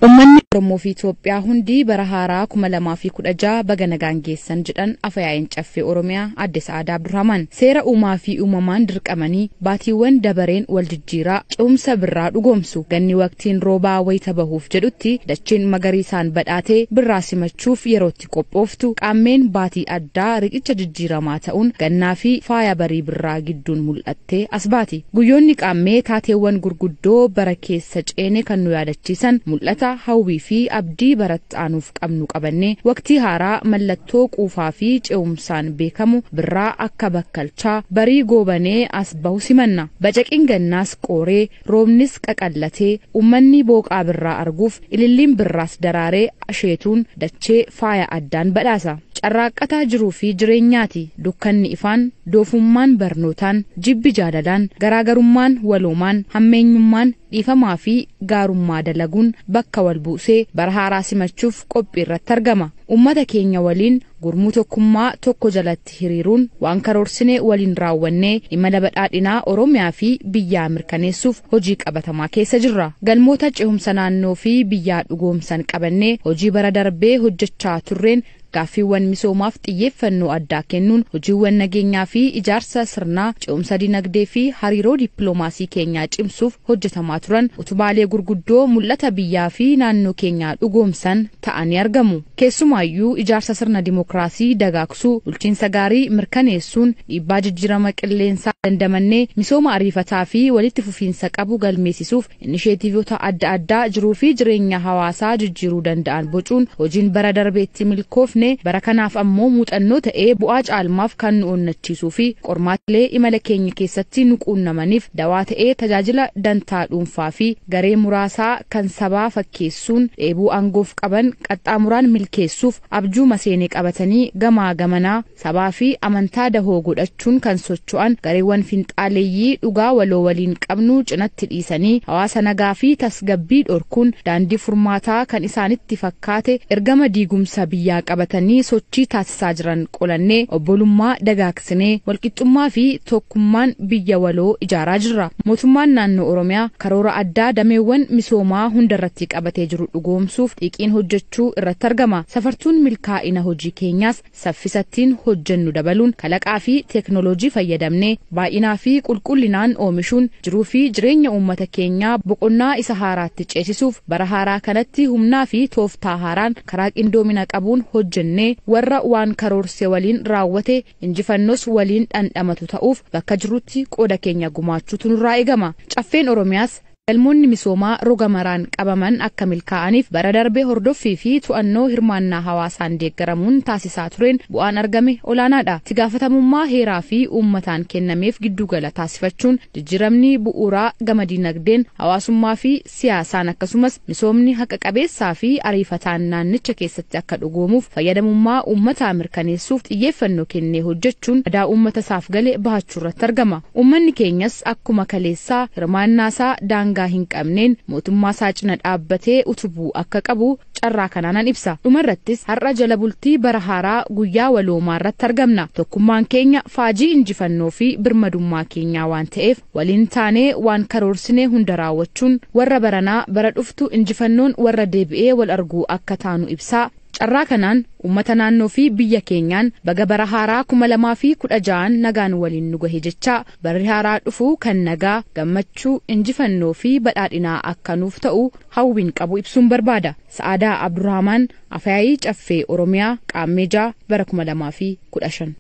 Uummanni Oromoo fi Itoophiyaa hundi bara haaraa 2016 baga nagaan geessan jedhan Afyaa'iin Caffee Oromiyaa Aadde Sa'aadaa Abdurrahmaan. Seera uumaa fi uumamaan dirqamanii baatiiwwan dabareen wal jijjiiraa ce'umsa birraa dhugoomsu. Ganni waqtiin roobaa wayita bahuuf jedhutti dacheen magariisaan badhaatee birraa simachuuf yerootti qophooftu qaammeen baatii addaa riqicha jijjiiramaa ta'uun gannaa fi faaya barii birraa gidduun mul'attee as baati. Guyyoonni qaammee taateewwan gurguddoo bara keessa ceene kan nu yaadachiisan mul'ata hawwii fi abdii baratti aanuuf qabnu qabannee waqtii haaraa mallattoo quufaa fi ce'umsaan beekamu birraa akka bakkalchaa barii goobanee as bahu simanna. Bacaqiin gannaas qooree roobnis qaqallatee uummanni booqaa birraa arguuf ililliin birraas daraaree asheetuun dachee faaya addaan badhaasa. Carraaqqataa jiruu fi jireenyaati. Dukkanni ifaan, doofummaan barnootaan, jibbi jaalalaan, garaagarummaan waloomaan, hammeenyummaan dhiifamaa fi gaarummaa dalaguun bakka wal buusee bara haaraa simachuuf qophii irratti argama. Uummata keenya waliin gurmuu tokkummaa tokko jalatti hiriiruun waan karoorsine waliin raawwannee imala badhaadhinaa Oromiyaa fi biyyaa mirkaneessuuf hojii qabatamaa keessa jirra. Galmoota cehumsa naannoo fi biyyaa dhugoomsan qabannee hojii bara darbee hojjechaa turreen gaaffiiwwan misoomaaf xiyyeeffannoo addaa kennuun hojiiwwan nageenyaa fi ijaarsa sirnaa ce'umsa dinagdee fi hariiroo dippiloomaasii keenyaa cimsuuf hojjetamaa turan utubaalee gurguddoo mul'ata biyyaa fi naannoo keenyaa dhugoomsan ta'anii argamu. Keessumaayyuu ijaarsa sirna dimookiraasii dagaagsuu, bulchiinsa gaarii mirkaneessuun dhiibbaa jijjiirama qilleensaa dandamannee misooma ariifataa fi walitti fufiinsa qabu galmeessisuuf inisheetiivota adda addaa jiruu fi jireenya hawaasaa jijjiiruu danda'an bocuun hojiin bara darbeetti milkoofne bara kanaaf ammoo muuxannoo ta'ee bu'aa caalmaaf kan nu onnachiisuu fi qormaatilee imala keenya keessatti nu quunnamaniif dawaa ta'ee tajaajila dantaa dhuunfaa fi garee muraasaa kan sabaa fakkeessuun dheebuu aangoof qaban qaxxaamuraan milkeessuuf abjuu maseenee qabatanii gamaa gamanaa sabaa fi amantaa dahoo godhachuun kan socho'an gareewwan finxaaleeyyii dhugaa waloo waliin qabnu cinatti dhiisanii hawaasa nagaa fi tasgabbii dhorkuun daandii furmaataa kan isaanitti fakkaate ergama diigumsa biyyaa qabatanii sochii taasisaa jiran qolannee obbolummaa dagaagsinee walqixxummaa fi tokkummaan biyya waloo ijaaraa jirra. Mootummaan naannoo Oromiyaa karoora addaa dameewwan misoomaa hundarratti qabatee jiru dhugoomsuuf xiiqiin hojjechuu irratti argama. Safartuun milkaa'ina hojii keenyaas saffisattiin hojjennu dabaluun kalaqaa fi teeknooloojii fayyadamnee baay'inaa fi qulqullinaan oomishuun jiruu fi jireenya uummata keenyaa boqonnaa isa haaraatti ceesisuuf bara haaraa kanatti humnaa fi tooftaa haaraan karaa qindoomina qabuun hojjennee warra waan karoorse waliin raawwate injifannoos waliin dhandhamatu ta'uuf bakka jirutti qooda keenya gumaachuutu nurraa eegama. Caffeen Oromiyaas galmoonni misoomaa roga maraan qabaman akka milkaa'aniif bara darbe hordoffii fi to'annoo hirmaannaa hawaasaan deeggaramuun taasisaa tureen bu'aan argame olaanaadha. Itti gaafatamummaa heeraa fi uummataan kennameef giddugala taasifachuun jijjiiramni bu'uuraa gama dinagdeen hawaasummaa fi siyaasaan akkasumas misoomni haqa qabeessaa fi ariifataan naannicha keessatti akka dhugoomuuf fayyadamummaa uummataa mirkaneessuuf xiyyeeffannoo kennee hojjechuun aadaa uummata isaaf gale bahachuu irratti argama. Uummanni keenyas akkuma kaleessaa hirmaannaasaa daangaa hin qabneen mootummaa isaa cina dhaabbatee utubuu akka qabu carraa kanaanan ibsa. Dhumarrattis har'a jala bultii bara haaraa guyyaa waloomaa irratti argamna. Tokkummaan keenya faajii injifannoo fi birmadummaa keenyaa waan ta'eef waliin taanee waan karoorsine hunda raawwachuun warra baranaa bara dhuftu injifannoon warra deebi'ee wal arguu akka taanu ibsaa. Carraa kanaan uummata naannoo fi biyya keenyaan baga bara haaraa 2016 nagaan waliin nu gahe jechaa barri haaraa dhufu kan nagaa, gammachuu, injifannoo fi badhaadhinaa akka nuuf ta'u hawwiin qabu ibsuun barbaada. Sa'aadaa Abdurrahmaan, Afyaa'ii Caffee Oromiyaa, Qaammee 6 bara 2015.